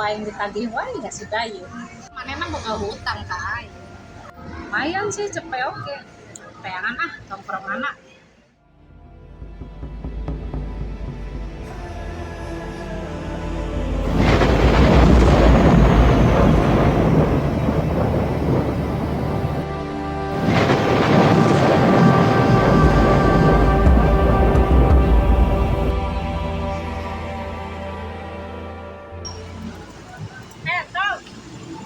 Ku aing ditagih wae nya si Dayu. Manehna boga hutang ka aing. Lumayan sih cepet oke. Teangan ah tongkronganna. Eh, tau.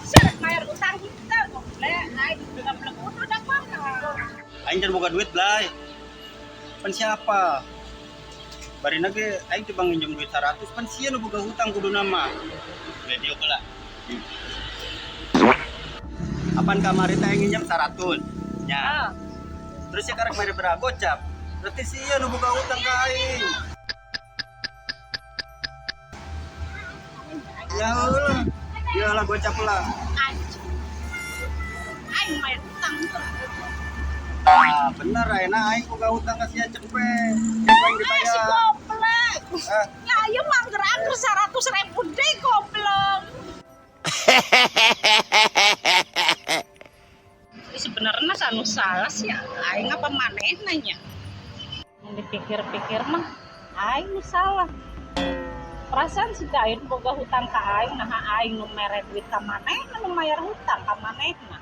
Seret bayar utang kita, goblok. Aing goblok udah mana. Aing can boga duit, Blay. Pan siapa? Barina ge aing coba nginjem duit 100, pan sia nu boga hutang kuduna mah. Video heula. Apan kamari teh aing nginjem 100. Nya. Ah, Terus ya karek mere bera gocap. Berarti sia nu boga hutang ka aing. Ya Allah. Ya lah gocap lah. Anjing. Aing bayar utang tuh. Ah, bener ayeuna aing boga hutang ka sia cepet. Cek aing Eh, si dibayar. goblok. Ah, Ya ayo mangger-angger 100 ribu deh, goblok. Jadi sebenarnya anu salah sih aing apa manehna nya? Mun dipikir-pikir mah aing nu salah. Perasaan si Dain boga hutang ka aing, nah aing nu mere duit ka manehna, nu mayar hutang ka manehna.